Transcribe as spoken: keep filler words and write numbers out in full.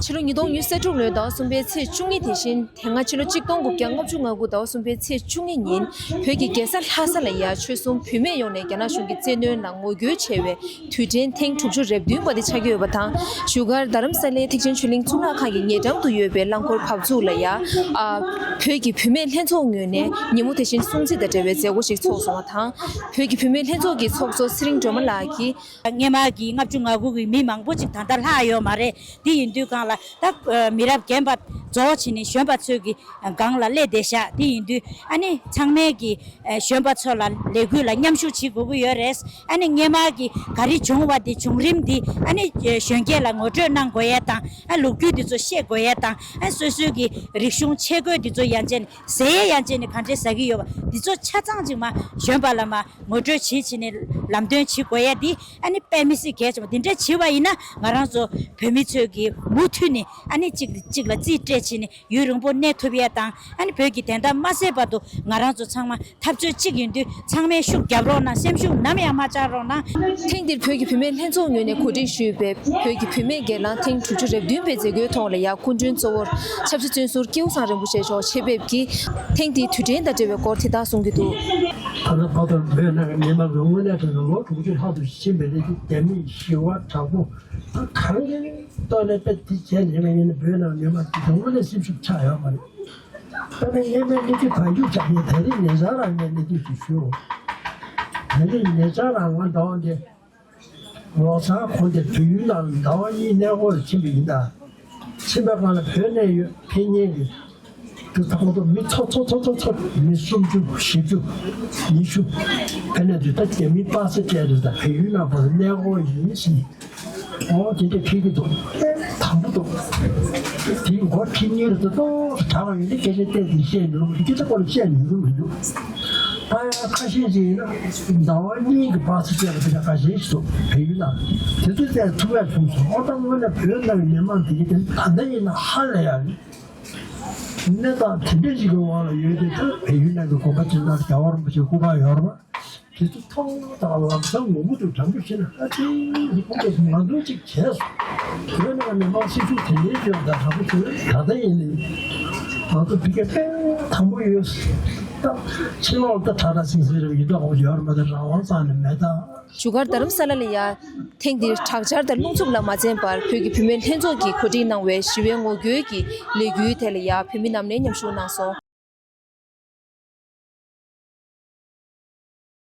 ཕྱི་ལོ་ཉིས་སྟོང་ཉི་ཤུ་རྩ་དྲུག་ལོའི་ཟླ་བ་གསུམ་པའི་ཚེས་བཅུ་གཉིས། དེ་བཞིན་དེ་སྔ་ཕྱི་ལོ་གཅིག་སྟོང་དགུ་བརྒྱ་ལྔ་བཅུ་ང་དགུ་ཟླ་བ་གསུམ་པའི་ཚེས་བཅུ་གཉིས་ཉིན་བོད་ཀྱི་རྒྱལ་ས་ལྷ་ས་ལ་ཡ་ཆོལ་གསུམ་བུད་མེད་ཡོངས་ནས་རྒྱ་ནག་གཞུང་གི་བཙན་གནོན་ལ་ངོ་རྒོལ་བྱས་པའི་དུས་དྲན་ཐེངས་དྲུག་ཅུ་རེ་བདུན་པ་དེ་ཆགས་ཀྱི་ཡོད་པ་དང་། བཞུགས་སྒར་རྡ་རམ་ས་ལའི་ཐེག་ཆེན་ཆོས་གླིང་གཙུག་ལག་ཁང་གི་ཉེ་འགྲམ་དུ་ཡོད་པའི་རླངས་འཁོར་བབས་ཚུགས་ལ་ཡ། ཨ། བོད་ཀྱི་བུད་མེད་ལྷན་ཚོགས་ངོས་ནས་ཉིན་མོ་དེ་བཞིན་སྲུང་བརྩི་དང་འབྲེལ་བའི་མཛད་སྒོ་ཞིག་ཚོགས་སོང་བ་དང་། བོད་ཀྱི་བུད་མེད་ལྷན་ཚོགས་ཀྱི་ཚོགས་གཙོ་ཚེ་རིང་སྒྲོལ་མ་ལགས་ཀྱིས། སྔོན་མ་གི་ལྔ་བཅུ་ང་དགུ་གི་མི་མང་པོ་ཅིག་ད་ལྟ་ལྷག་ཡོད་མ་རེད། དེ་ཡིན་དུས་སྒང་ལ་ད་མི་རབས་རྒན་པ་རྫོགས་ཕྱིན་ནས་གཞོན་པ་ཚོས་ཀྱི་སྒང་ལ་སླེབས་བསྡད་ཤག་དེ་ཡིན་དུས་ཨ་ནི་ཚང་མས་ཀྱི་གཞོན་པ་ཚོ་ལ་ལས་འགུལ་ལ་མཉམ་ཞུགས་བྱེད་དགོས་ཀྱི་ཡོད་རེད། ཨ་ནི་སྔོན་མ་གི་ག་རེ་བྱུང་བ་དེ་བྱུང་རིམ་དེ་ཨ་ནི་གཞོན་སྐྱེས་ལ་ངོ་སྤྲོད་གནང་དགོས་ཡས་དང་། ཨ་ལོ་རྒྱུས་དེ་ཚོ་ཤེས་དགོས་ཡས་དང་། ཨ་སོ་སོའི་གི་རིག་གཞུང་ཆས་གོས་དེ་ཚོ་ཡང་ཅན་ཟས་ཡས་ཡང་ཅན་ནས་ག་འདྲས་ཟ་གི་ཡོད་པ་དེ་ཚོ་ཆ་ཚང་ཅིག་མ་གཞོན་པ་ལ་མ་ངོ་སྤྲོད་བྱེད་བྱེད་ནས་ལམ་སྟོན་བྱེད་དགོས་ཡ་འདི་ཨ་ནི་དཔེ་མི་སྲིད་གལ་ཆེན་པོ། འདི་འདྲ་བྱེད་པ་ཡིན་ན་ང་རང་ཚོ་བོད་མི་ཚོས་ཀྱི་མུ་མཐུད་ནས་ཨ་ནི་གཅིག་གཅིག་ལ་རྩིས་སྤྲད་བྱེད་ནས་ཡུན་རིང་པོ་གནས་ཐུབ་ཡ་དང་། ཨ་ནི་བོད་ཀྱི་བདེན་མཐའ་མ་གསལ་བར་དུ་ང་རང་ཚོ་ཚང་མ་འཐབ་རྩོད་གཅིག་ཡིན་དུས་ཚང་མས་ཤུགས་རྒྱབ་རོགས་གནང་། སེམས་ཤུགས་ནམ་ཡང་མ་ཆག་རོགས་གནང་། ཐེངས་འདིར་བོད་ཀྱི་བུད་མེད་ལྷན་ཚོགས་ངོས་ནས་གོ་སྒྲིག་ཞུས་པའི་བོད་ཀྱི་བུད་མེད་སྒེར་ལངས་ཐེངས་དྲུག་ཅུ་རེ་བདུན་པའི་མཛད་སྒོའི་ཐོག་ལ་ཡ་སྐུ་མགྲོན་གཙོ་བོར་ཆབ་སྲིད་བཙོན་ཟུར་ཀེའུ་ཚང་རིན་པོ་ཆེ་མཆོག་ཆེད་ཕེབས་ཀྱིས། ཐེངས་འདིའི་དུས་དྲན་དང་འབྲེལ་བའི་སྐོར་དེ་དག་གསུང་གི་འདུག་ད་ལྟ་བར་དུ་བོད་ནང་གི་མི་མང་གི་དངོས་གནས་དྲང་གནས་ལོ་དྲུག་ཅུ་ལྷག་ཏུ་ཕྱིན་པའི་རིང་གི་རྒྱ་མིས་ཞི་བ་དྲག་པོ་གང་གི་ཐོག་ནས་དཔེ་དེ་བྱས་ནས་ཡིན་ན་བོད་ནང་མི་མང་གི་དངོས་གནས་སེམས་ཤུགས་ཆག་ཡོད་མ་རེད། ད་ནི་ངས་མི་གི་བར་རྒྱུག་ཆག་ནས་ད་རེས་ཉེ་ཆར་རང་ངས་གནས་ཚུལ་ཞིག་ཞུ། ད་རེས་ཉེ་ཆར་རང་ང་འདྲ་བ་འདི། ལོ་གསར་གོང་དེ་བལ་ཡུལ་ནང་ཟླ་བ་གཉིས་གནས་སྐོར་ཕྱིན་པ་ཡིན་ད། ཕྱིན་པའི་སྒང་ལ་བོད་ནས་ཡོད་ཕེབས་མཁན་གྱི་དུ་ཚང་མ་མི་ཚོ་ཚོ་ཚོ་ཚོ་ཚོ་མི་སུམ་ཅུ་བཞི་བཅུ་ཉི་ཤུ་ཕེབས་ནས་དུས་ད་རྒྱ་མི་པ་སེ་སྤྲད་དུས་ད་བལ་ཡུལ་ནང་བར་གནས་སྐོར་ཡིན་ཞེས་ཨོ་དེ་འདྲ་ཕེབས་ཀྱི་འདུག་དང་པོ་འདུག་དེའི་མགོ་ཁྲིད་མཁན་དུ་ཏོག་ཙམ་དྲག་པ་ཡོད་ན་སྐད་ཆ་བལྟས་ཏེ་བཤད་མི་རུང་། སྐད་ཆ་སྐོར་ལ་བཤད་མི་རུང་མི་འདུག་ད་ཡང་ཁ་ཤས་ཅིག་ཡིན་ན་ཟླ་བ་གཉིས་ཀྱི་པ་སེ་སྤྲད་པ་དེ་འདྲ་ཁ་ཤས་ཤིག་འདུག་བལ་ཡུལ་ནང་དེ་ཚོ་བཙལ་ཐུབ་ཡ་བྱུང་སོང་། ཨོ་ད་དངོས་གནས་བོད་ནང་གི་མི་མང་དེ་གི་དེ་ད་ལྟ་ཡིན་ན་ཧ་ལས་ཡ་རེད། གནས་སྟངས་དེ་འདྲ་ཞིག་གི་འོག་ལ་ཡོད་དེ་ད་བལ་ཡུལ་ནང་གི་དགོན་པ་ཅིག་ནང་རྒྱལ་བ་རིན་པོ་ཆེ་སྐུ་པར་ཡོད་རེད་པ། དེ་ཚོ་མཐོང་དང་ལམ་སང་ངོ་མ་དུ་དྲན་པ་ཤེས་ན་ཨ་ཙི་འདི་ཁོང་ཚོ་ང་ཚོ་གཅིག་བྱས་སོང་། བོད་ནང་མི་མང་སེམས་ཤུགས་དེ་འདྲའི་སྐྱོ་དང་དྲག་པོ་བྱུང་ད་ལྟ་ཡིན་ནི་ང་ཚོ་ཕི་ཀ་དཔེ་དང་པོ་ཡོད། ད་ཕྱི་ལོགས་ད་ཁྲ་ཁྲ་སིང་སིང་རེ་ཡིན་ད་འོ་ཡོད་རེད་མ་གཏོགས་རང་དབང་རྩ་ནས་མེད་ད། བཞུགས་སྒར་རྡ་རམ་ས་ལ་ལ་ཡ། ཐེངས་འདིར་དྲག་ཆར་དང་རླུང་འཚུབ་ལ་མ་འཛེམས་པར་བོད་ཀྱི་བུད་མེད་ལྷན་ཚོགས་ཀྱིས་གོ་སྒྲིག་གནང་བའི་ཞི་བའི་ངོ་རྒོལ་གྱི་ལས་འགུལ་དེ་ལ་ཡ་བོད་མི་རྣམས་ནས་མཉམ་ཞུགས་གནང་སོང་།